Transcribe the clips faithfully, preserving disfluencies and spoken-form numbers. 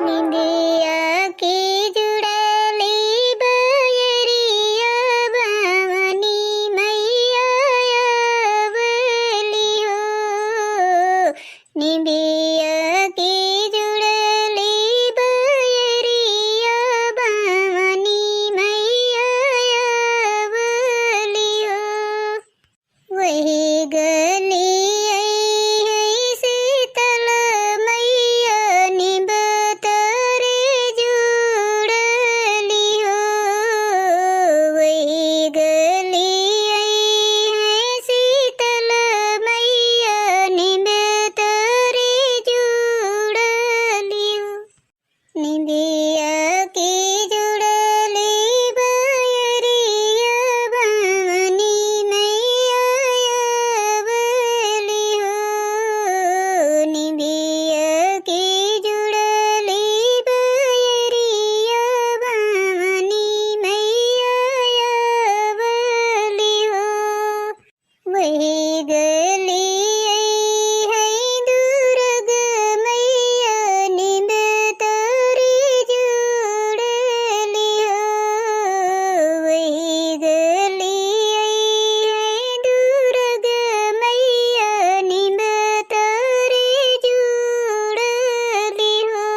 निंदिया के जुड़ाली बयरिया भवानी मैया आवली हो। निंदिया के जुड़ाली बयरिया भवानी मैया आवली हो। वही गली आई है शीतल मैया, निम्ब तरे जुड़ली हो। वही गली आई है शीतल मैया, निम्ब तरे जुड़ली हो। निंदिया के जुड़ाली बयरिया भवानी मैया आवली हो। निंदिया के जुड़ाली बयरिया भवानी मैया आवली हो। वही गली आई है दुर्गा मैया, निम्ब तरे जुड़ली हो। वही गली आई है दुर्गा मैया, निम्ब तरे जुड़ली हो।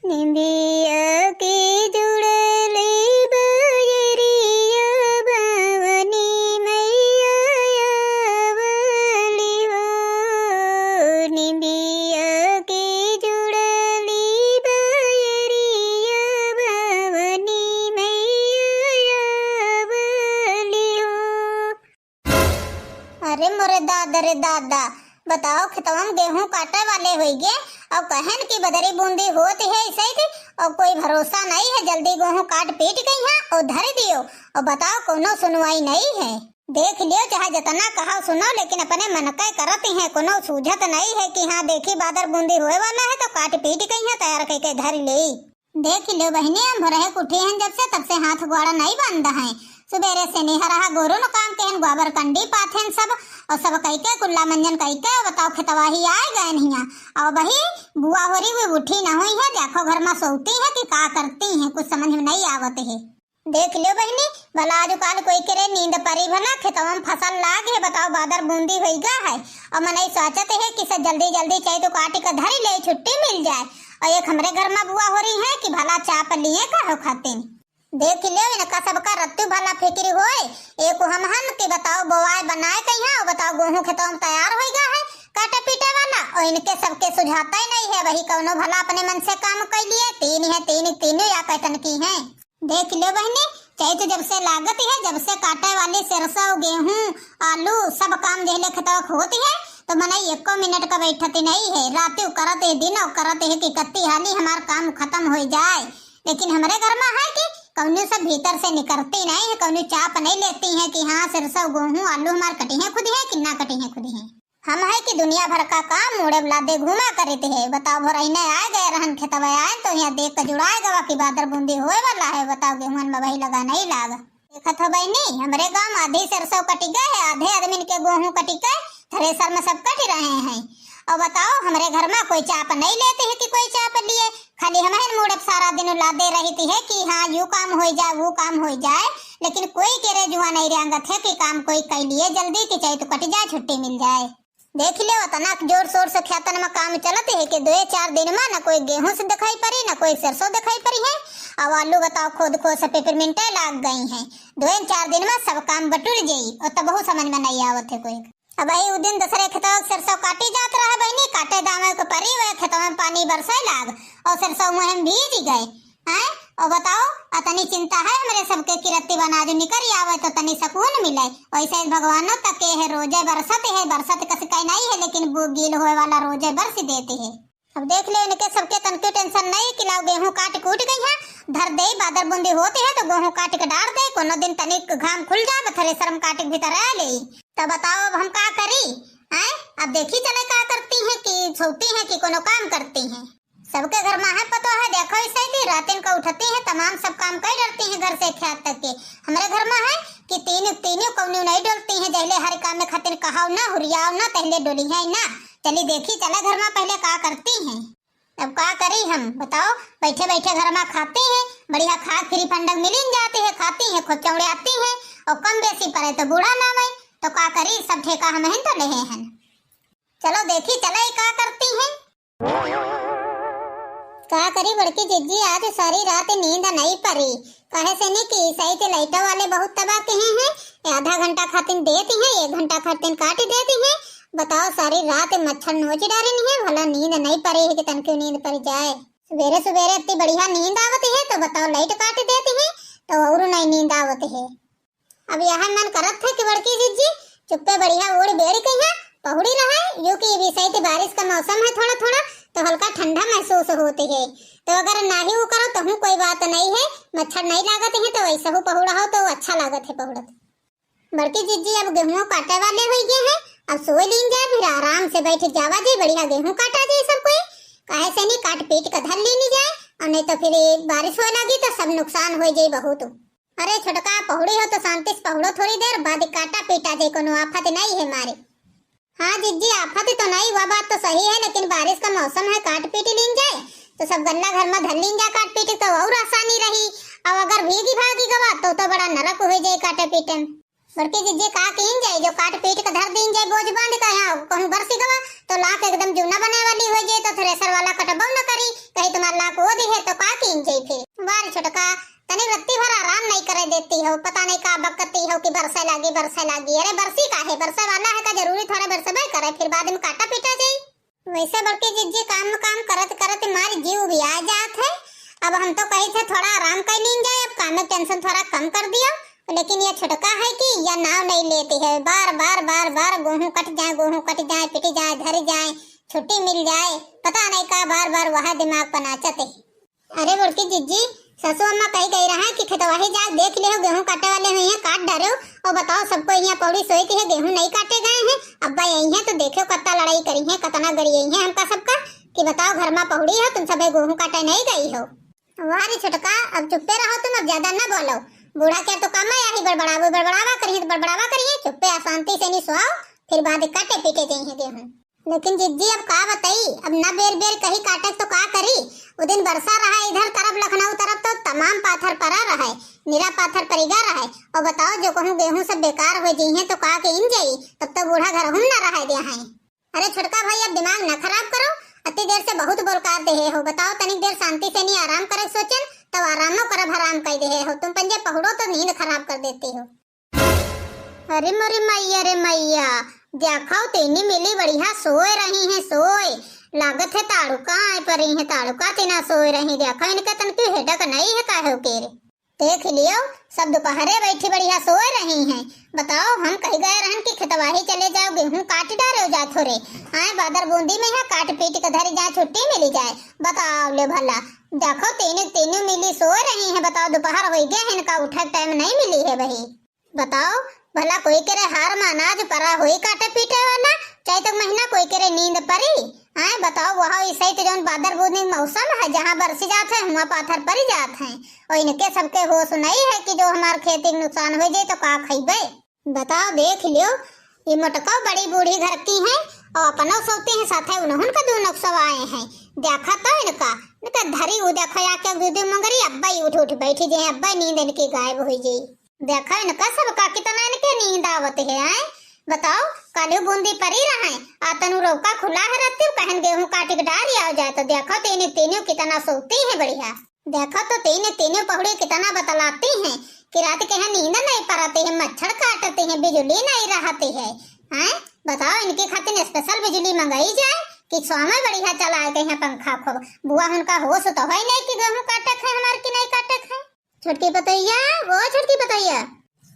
निंदिया के जुड़ाली बयरिया भवानी मैया आवली हो। निंदिया के जुड़ाली बयरिया भवानी मैया आवली हो। अरे मोरे दादा रे दादा, बताओ, खेतवा में गेहूं काटे वाले होइगे और कहेन कि बदरी बूंदी होत है ऐसे ही, और कोई भरोसा नहीं है, जल्दी गेहूं काट पीट गई है और धर दियो, और बताओ, कोनो सुनवाई नहीं है। देख लियो, चाहे जितना कहा सुनो, लेकिन अपने मन के करत हैं, कोनो सूझत नहीं है कि हाँ, देखी, बादर बूंदी होए वाला है तो काट पीट गई है, तैयार करके धर ले। देख लो बहिनी, हम भोरहे के उठी हन जब से, तब से हाथ गोड़ा नहीं बंद है। सुबेरे से निहरहा गोरू न काम के हन, गोबर कंडी पाथेन सब, और सब कई के कुल्ला मंजन कई के, बताओ, खेतवाही आए गए नहीं। और वही बुआ हो रही, वो उठी न हुई है, देखो घर में सोती है कि का करती हैं, कुछ समझ में नहीं आवत है। देख लो बहिनी, भला आज काल कोई करे नींद परी, भला खेतवा में फसल लाग है, बताओ, बादर बूंदी होई गा है, और मनई सोचत है कि से जल्दी जल्दी चाहे तो काट के धरी ले, छुट्टी मिल जाए। और एक हमरे घर में बुआ हो रही है कि भला चाप लिए का हो खातिन। देख लो, इनका सबका रत्तू भला फिक्र होए, एक हम हन कि बताओ, बोआए बनाए कहिया, और बताओ, गेहूं खेतवा में तैयार होई गा है काटे पीटे वाला, और इनके सबके सुझाता ही नहीं है, वही कौनो भला अपने मन से काम कर लिए, तीन है, तीन, तीनों या कैतन की हैं। देख लो बहिनी, चैत जब से लागत है, जब से काटे वाली सरसों, गेहूं, आलू, सब काम जहले खेतवा होत है, तो मनई एको मिनट का बैठत नहीं है। रात करत है, दिन करत है कि कत्ती हाली हमार काम खत्म हो जाए। लेकिन हमरे घर में है कि कौनो सब भीतर से निकरती नहीं है, कौनो चाप नहीं लेती है कि हाँ, सरसों, गेहूं, आलू हमार कटी है खुद है कि ना कटी है खुद है। हम है कि दुनिया भर का काम मुड़े लादे घूमा करते है। बताओ, भोरहिने आए गए रहन खेतवा, आए तो यहाँ देख के जुड़ाए गवा कि बादर बूंदी होए वाला है। बताओ, गेहूं में वही लगा नहीं लाग। देखत हो बहिनी, हमरे गांव में आधी सरसों कटी गए है, आधे आदमी के गेहूं कटी गए, थ्रेसर में सब कट रहे हैं। और बताओ, हमरे घर में कोई चाप नहीं लेते है कि कोई चाप लिए, खाली हम है मुड़े सारा दिन लादे रहती है कि हाँ, यू काम हो जाए, वो काम हो जाए, लेकिन कोई केरे जुआ नहीं रेंगत है कि काम कोई कर लिए जल्दी कि चाहे तो कट जाए, छुट्टी मिल जाए। देख लो, अतना जोर शोर से खेतन में काम चलत है कि दो चार दिन में न कोई गेहूं से दिखाई पड़ी, न कोई सरसों दिखाई पड़ी है। अब आलू बताओ, खोद खोद से पेपरमिंटे लाग गई हैं। दो चार दिन में सब काम बटुर जाई और तब बहुत समझ में नहीं आवत है कोई। अब वही उ दिन दूसरे खेतवा के सरसों काटी जात रहे बहिनी, काटे दावे के परी, वह खेतवा में पानी बरसे लाग और सरसों मुँह में भीज गए। हैं? और बताओ, अतनी चिंता है हमरे सबके कि रत्ती बना जो निकल आवे तो तनी सुकून मिले। वैसे भगवानो तक के है, रोजे बरसत है, बरसत कस कहीं नहीं है, लेकिन वो गील होए वाला रोजे बरस देते है। अब देख ले, इनके सबके तनके टेंशन नहीं कि लाओ गेहूं काट कूट गई है, धर दे, बादर बूंदी होते है तो गेहूं काट के डार दे, कोनो दिन तनिक घाम खुल जाए, थ्रेसर में काट के भीतर आ ले। तब बताओ, अब हम का करी? हैं? अब देखी चले का करती हैं कि सोती हैं कि कोनो काम करती हैं। सबके घर में है पतो है, देखो इसे भी रातिन को उठती हैं, तमाम सब काम कर डरती हैं घर से खेत तक के। हमरे घर में है कि तीन, तीनों कौनी नहीं डोलती हैं, जहले हर काम में खातिर कहाओ ना, हुरियाओ ना, तहले डोली है ना। चली देखी चले घर में पहले का करती हैं। अब का करी हम, बताओ? बैठे बैठे घर मा खाती हैं, बढ़िया खाक फ्री फंडक मिलिन जाती है, खाती हैं, खूब चौड़ियाती हैं, और कम बेसी परे तो बूढ़ा ना आवे, तो का करी, सब ठेका हमहिन तो लेहे हैं। चलो देखी चले का करती हैं। का करी बड़की जिज्जी, आज सारी रात नींद नहीं परी। काहे से नी कि सही ते लाइटो वाले बहुत तबाह किहे हैं। आधा घंटा खातिन देती हैं, एक घंटा खातिन काट देती हैं। बताओ, सारी रात मच्छर नोच डारिन हैं, भला नींद नहीं परी है कि तनकी नींद परी जाए। सुबेरे सुबेरे इतनी बढ़िया नींद आवत है, तो बताओ, लाइट काट देती हैं, तो और नहीं नींद आवत है। अब यह मन करत है कि बड़की जिज्जी चुप्पे बढ़िया ओढ़ बेड़ के यहाँ पहुड़ी रहे, यो कि अभी सही ते बारिश का मौसम है, थोड़ा थोड़ा तो हल्का ठंडा महसूस होती है। तो अगर नाही वो करो तो हूँ कोई बात नहीं है, मच्छर नहीं लागत है, तो ऐसा हूँ पहुड़ा हो तो अच्छा लागत है पहुड़त। बड़की जिज्जी अब गेहूं काटे वाले हुई गए हैं, अब सोए लीन जाए, फिर आराम से बैठ जावा जी, बढ़िया गेहूं काटा जी सब कोई। काहे से नी, काट पीट के धर लीनी जाए, और नहीं तो फिर ये बारिश होए लगी तो सब नुकसान हो जाए बहुत। अरे छोटका, पहुड़ी हो तो शांति से पहुड़ो थोड़ी देर, बाद काटा पीटा जाए, कोनो आफत नहीं है मारे। हाँ जिज्जी, आफत तो नहीं, वह बात तो सही है, लेकिन बारिश का मौसम है, काट पीट लीन जाए तो सब गल्ला घर मा धर लीन जाए काट पीट, तो और आसानी रही। अब अगर भीगी भागी गवा तो, तो बड़ा नरक हो जाए काटे पीटे में। बड़की जिज्जी का कीन जाए, जो काट पीट के धर दीन जाए बोझ बांध के, यहाँ कहूँ बरसी गवा तो लाख एकदम जूना बने वाली हो जाए, तो थ्रेसर वाला कटबो न करी, कहीं तुम्हार लाख वो दी है तो का कीन जाए फिर। वाह रे छोटका, तनी रत्ती भर आराम नहीं करे देती हो, पता नहीं का बकती हो कि बरसे लागी, बरसे लागी। अरे बरसी का है, बरसे वाला है का जरूरी थोड़ा बरसबे करे, फिर बाद में काटा पीटा जाई। वैसे बड़की जिज्जी काम काम करत करत मार जीव भी आ जात है। अब हम तो कही थे थोड़ा आराम कर लीन जाए, अब काम में टेंशन थोड़ा कम कर दियो, लेकिन ये छोटका है कि यह नाव नहीं लेती है, बार बार बार बार गोहूं कट जाए, गोहूं कट जाए, पिट जाए, धर जाए, छुट्टी मिल जाए, पता नहीं का बार बार वह दिमाग पर नाचत है। अरे बड़की जिज्जी, सासू अम्मा कही गई रहा कि खेतवाही जाके देख लियो, गेहूं काटे वाले हुई हैं, काट डारो। और बताओ, सबको यहाँ पौड़ी सोई थी है, गेहूं नहीं काटे गए हैं। अब्बा यही हैं तो देखो कत्ता लड़ाई करी हैं, कतना गड़ी यही हैं हमका सबका कि बताओ, घर मा पौड़ी हो तुम, सबे गेहूं काटे नहीं गई हो। वाह रे छोटका, अब चुप्पे रहो तुम, अब ज्यादा ना बोलो। बूढ़ा के तो काम है यही बड़बड़ावे, बड़बड़ावा करिए तो बड़बड़ावा करिए, चुप्पे अशांति से नहीं सोओ, फिर बाद काटे पीटे जाइए गेहूं। लेकिन जिज्जी अब का बताई, अब ना बेर बेर कही काटक तो का करी। उ दिन बरसा रहा इधर तरफ लखनऊ तरफ तो तमाम पाथर परा रहे, निरा पाथर परिगा रहे। और बताओ जो कहूँ गेहूँ सब बेकार हो जइहें तो का के इन जाई, तब तो बूढ़ा घर हम ना रहे दे हैं। अरे छोटका भाई अब दिमाग ना खराब करो, अति देर से बहुत बोलकार देहे हो। बताओ तनिक देर शांति से नहीं आराम करे सोचन, तब आरामो करब हराम कह देहे हो। तुम पंजे पहुड़ो तो नींद खराब कर देती हो। अरे मोरी मैया रे मैया, देखो तीनी मिली बढ़िया सोए रही हैं, सोए। लागत है ताड़ुका आए परी हैं, ताड़ुका तीना सोए रही। देखो इनके तन की हेडक नहीं है काहे के रे। देख लियो, सब दोपहरे बैठी बढ़िया सोए रही हैं। बताओ हम कही गए रहन कि खेतवाही चले जाओ, गेहूं काट डारे जाए थोरे। आए बादर बूंदी में यहाँ काट पीट के धरी जाए, छुट्टी मिली जाए। बताओ ले भला, देखो तीनों तीनों मिली सोए रही हैं। बताओ दोपहर हो गए हैं, इनका उठे टाइम नहीं मिली है भाई। बताओ भला कोई के रे हार मा अनाज परा होई काटे पीटे वाला, चैत के महीना कोई के रे नींद परी? आए बताओ, वह इसे तो जौन बादर बूंदी के मौसम है, जहाँ बरसी जात है, हुआं पाथर परी जात है, और इनके सबके होश नहीं है कि जो हमार खेती के नुकसान हो जाए तो का खइबे? बताओ देख लियो, ये मोटको बड़ी बूढ़ी घर की हैं और अपनो सोती हैं, साथे उन्होंने का दो नक्सवा आए हैं। देखा तो इनका, इनका धरी उ देखो या के दू दू मुंगरी अब्बा ही उठ उठ बैठी जे, अब्बा ही नींद इनकी गायब हुई जी। देखो इनका सबका कितना इनके नींद आवत है, आए? बताओ, काल्हू बूंदी परी रहे, आ तनु रौका खुला है रत्ती, कहन गेहूं काटी के डारी आओ जाए, तो देखो तीनों तीनों कितना सोती हैं बढ़िया। देखो तो तीनों तीनों पहुड़ी कितना बतलाती हैं कि रात के यहाँ नींद नहीं परती है, मच्छर काटती हैं, बिजुली नहीं रहती है, हैं? बताओ इनकी खातिर स्पेशल बिजुली मंगाई जाए कि स्वामी बढ़िया चलाए के यहाँ पंखा खूब। बुआ उनका होश तो है नहीं कि गेहूं काटे है हमार की नहीं काटे है। छोटकी पतोहिया, वो छोटकी पतोहिया,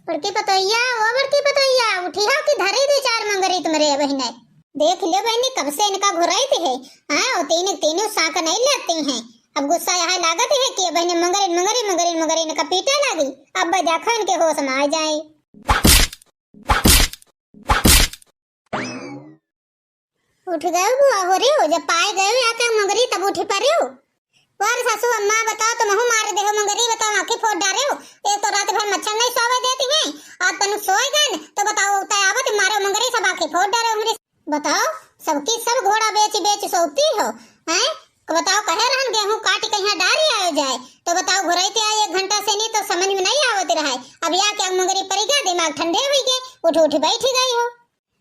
बड़की पतोहिया, वो बड़की पतोहिया, उठी हो कि धरी दी चार मंगरी तुम्हरे बहिने। देख लियो बहिनी, कब से इनका घुराई थी है, हाँ, वो तीनों तीनों साक नहीं लेती हैं। अब गुस्सा यहाँ लागत है कि बहिने मंगरी मंगरी मंगरी मंगरी इनका पीटे लागी। अब देखो इनके होश में आ जाए। उठ गयो बुआ हो रही हो, जब पाए गयो या के मुंगरी तब उठी पड़ियो। और सासू अम्मा बताओ, तुम हूँ मार देहो मुंगरी, बताओ आँखी फोड़ डारे हो। एक तो रात भर मच्छर नहीं सोवे देती हैं, और तनु सोए गए न, तो बताओ उताय आवत मारे मुंगरी सब आँखी फोड़ डारे हो हमरी। बताओ, सबकी सब घोड़ा बेच बेच सोती हो, हैं? तो बताओ, कहे रहन गेहूं काटि के यहाँ डारी आयो जाए, तो बताओ, घुरैते आए एक घंटा से नहीं तो समझ में नहीं आवत रहा है। अब या क्या मुंगरी परी गया, दिमाग ठंडे हुई गए, उठ उठ बैठी गई हो।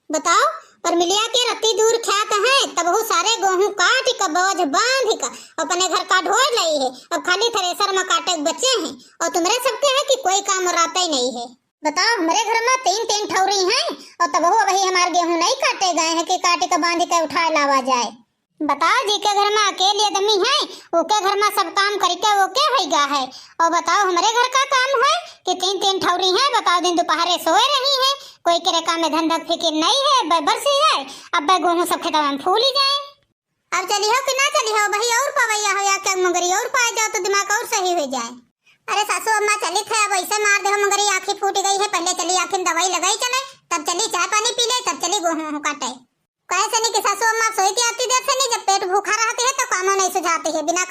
बताओ, पर मिलिया के रत्ती दूर ख्यात है, तबहू सारे गेहूं काटि के बोझ बांधि के अपने घर का ढोर लई है। अब खाली थ्रेसर में काटे के बचे हैं, और तुमरे सबके है कि कोई काम रहता ही नहीं है। बताओ, हमरे घर में तीन तीन ठौरी हैं, और तबहू अबही हमार गेहूं नहीं काटे गए हैं कि काटि के बांधि के उठाए लावा जाए। बताओ, जेके घर में अकेले आदमी है, ओके घर में सब काम करिके ओके होइगा है। और बताओ, हमरे घर का काम है कि तीन तीन ठौरी हैं, बताओ, दिन दोपहरे सोए रही हैं, कोई केरे काम में धंधा फिकिर नहीं है, बै बरसी है, अब बै गेहूं सब खेतवा में फूली जाए। अब चली हो कि ना चली हो, वही और पवैया हो या क्या मुंगरी और पाए जाओ तो दिमाग और सही हो जाए। अरे सासू अम्मा, चली थे, अब ऐसे मार दे हो मुंगरी, आँखी फूट गई है, पहले चली आँखी में दवाई लगाई चले, तब चली चाय पानी पी ले, तब चली गेहूं काटे। कहे से नहीं कि सासू अम्मा सोई थी आती देर से नहीं, जब पेट भूखा रहती है तो कामों नहीं सुझाती है, बिना